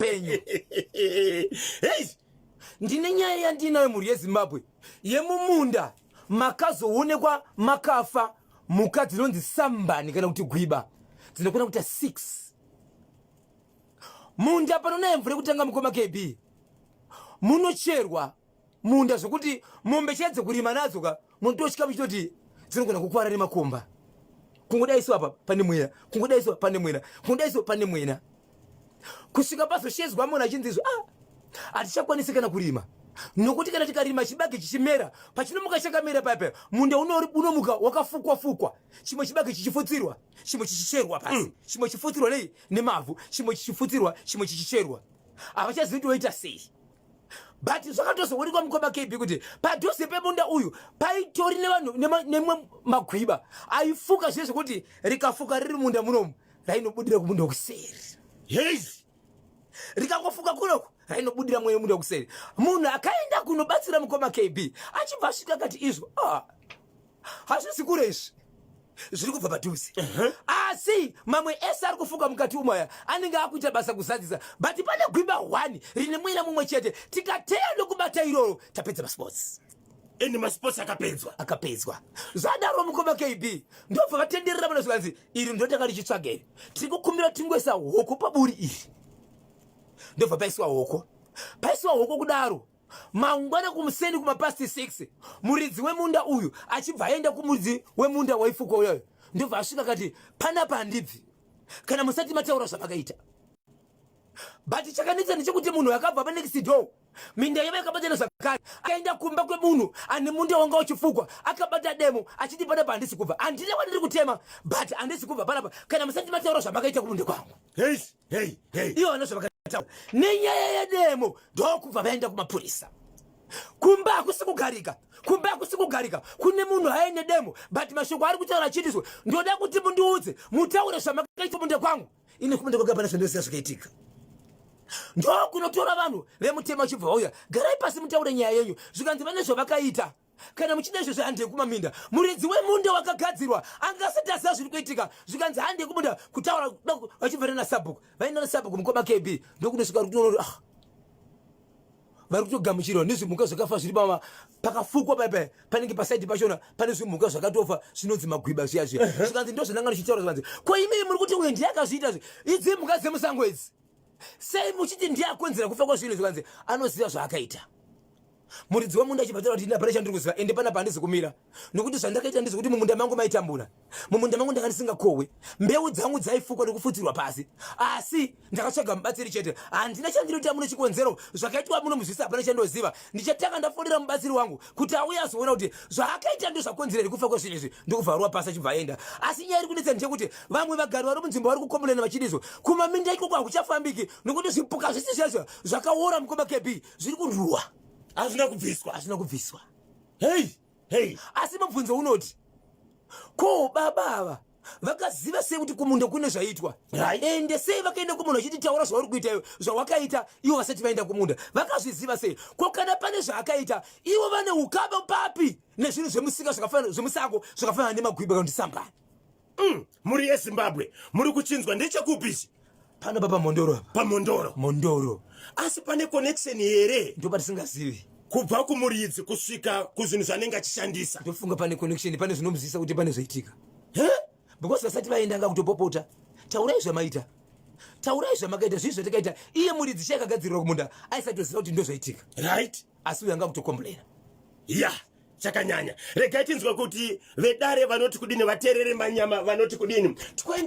Vapenyu. Hey! Ndine nyaya yandinayo, mhuri yeZimbabwe, yemumunda makazoonekwa makafa mhuka dzinonzi sambani kana kuti gwiba dzinokwana kuita 6. Munda panonaya mvura yekutanga, mukoma KB, munocherwa munda zvokuti mombe chaidzo dzekurima nadzo ka munototya muchitoti dzinogona kukwara nemakomba. Kungodaiswa apa pane mwena, kungodaiswa pane mwena, kungodaiswa pane mwena, kusvika pazoshedzwa munhu achinzi izvo, ah, hatichakwanisi kana kurima, nokuti kana tikarima chibage chichimera, pachinomuka chakamera paya, munda unomuka wakafukwa fukwa, chimwe chibage chichifutsirwa, chimwe chichicherwa pasi, chimwe chifutsirwa nei nemavhu, chimwe chichifutsirwa, chimwe chichicherwa. Havachazivi kuti voita sei. But zvakatozoonekwa, mukoma KB, kuti padhuze pemunda uyu paitori nevanhu nemwe magwiba aifuka zviye zvekuti rikafuka riri munda munomu, rainobudira kumunda wekuseri. Hey! Rikangofuka kunoku, rainobudira mweya munda wekuseri. Munhu akaenda kunobatsira, mukoma KB, achibva asvika akati izvo, ah, hazvisi kure izvi, zviri kubva padhuze. Asi mamwe ese ari kufuka mukati umo aya anenge akuita basa kuzadzisa, but pane gwiba 1 rine mwena mumwe chete. Tikateya nokubata iroro, tapedza masports. Ende masports akapedzwa. Akapedzwa. Zvadaro, mukoma KB, ndobva vatenderera muna, zvikanzi iri ndo tanga richitsvaga iri, tiri kukumbira tingoisa hoko paburi iri. Ndobva paiswa hoko. Paiswa hoko kudaro, mangwana kumuseni kumapast 6, muridzi wemunda uyu achibva aenda kumuridzi wemunda waifukwa uyoyo. Ndobva asvika akati, "Panapa handibvi kana musati mataura zvamakaita." But chakanetsa ndechekuti munhu akabva panext door, minda yava yakabatana zvakare, akaenda kumba kwemunhu ane munda wanga uchifukwa akabata demo achiti, "Panapa handisi kubva, handina kwandiri kutema, but handisi kubva panapa kana musati mataura zvamakaita kumunda kwangu." Hey, hey, hey! Ivo vana zvavakataura nenyaya yedemo, ndokubva vaenda kumapurisa. Kumba hakusi kugarika, kumba hakusi kugarika, kune munhu aine demo, but mashoko ari kutaura achiitiswa, "Ndoda kuti mundiudze, mutaure zvamakaita munda kwangu. Ine kumunda kwanga pana zvandosiya zvakaitika." Ndokunotora vanhu vemutemo vachibva vauya, "Garai pasi mutaure nyaya yenyu." Zvikanzi vane zvavakaita, kana muchida izvozvo handei kumaminda. Muridzi wemunda wakagadzirwa anga asati aziva zviri kuitika. Zvikanzi handei kumunda kutaura. Vachibva nasabhuku, vaenda nasabhuku, mukoma KB, ndokunosvika rutono, ah, vari kutogamuchirwa nezvimhuka zvakafa zviri pama pakafukwa paipai panenge pasaidi pachona pane zvimhuka zvakatofa zvinonzi magwiba zviya zviya. Zvikanzi ndo zvandanga ndichitaura. Zvikanzi, "Ko imimi muri kuti uyu ndiye akazviita zve, idzi mhuka dzemusango idzi, sei muchiti ndiye akonzera kufa kwezvinhu?" Zvikanzi anoziva zvaakaita. Muridzi wemunda achibva kuti, "Hapana chandiri kuziva, ende panapa handisi kumira, nokuti zvandakaita ndezvekuti mumunda mangu maitambura, mumunda mangu ndanga ndisingakohwe, mbeu dzangu dzaifukwa nekufutsirwa pasi, asi ndakatsvaga mubatsiri chete. Handina chandinoita muno, chikonzero zvakaitwa muno muzvisi hapana chandoziva. Ndichatanga ndafonera mubatsiri wangu kuti auye azoona kuti zvaakaita ndo zvakonzera here kufa kwezvinhu izvi." Ndokuvharwa pasi achibva aenda. Asi nyaya iri kunetsa ndechekuti vamwe vagari vari munzvimbo vari kukomborena vachidizvo kumaminda ikoko hakuchafambiki, nokuti zvipuka zvisi zvacho zvakaora, mukoma KB, zviri kunhuhwa. Hazvina kubviswa. Hazvina kubviswa. Hey, hey! Asi mubvunzo unoti, ko baba ava vakaziva sei kuti kumunda kune zvaitwa? Ende sei vakaenda kumunhu achiti, "Taura zvauri kuita iwe, zvawakaita," ivo vasati vaenda kumunda? Vakazviziva sei? Ko kana pane zvaakaita, ivo vane ukama papi nezvinhu zvemusika zvemusango zvakafanana nemagwiba kana kuti sambani? Mhuri yeZimbabwe, muri kuchinzwa, ndechekupi ichi? Pano pa paMhondoro apa. PaMhondoro. Mhondoro. Asi pane connection here? Ndopatisingazivi. Kubva kumuridzi kusvika kuzvinhu zvanenge achishandisa. Ndofunga pane connection, pane zvinomuzivisa kuti pane zvaitika because vasati vaenda anga kutopopota, "Taurai zvamaita, taurai zvamakaita." Zvii zvatakaita? Iye muridzi chakagadzirirwa kumunda aisatoziva kuti ndo zvaitika. Asi uyo anga kutokomborera. Ya, chakanyanya. Regai tinzwe kuti vedare vanoti kudini, vateerere manyama vanoti kudini.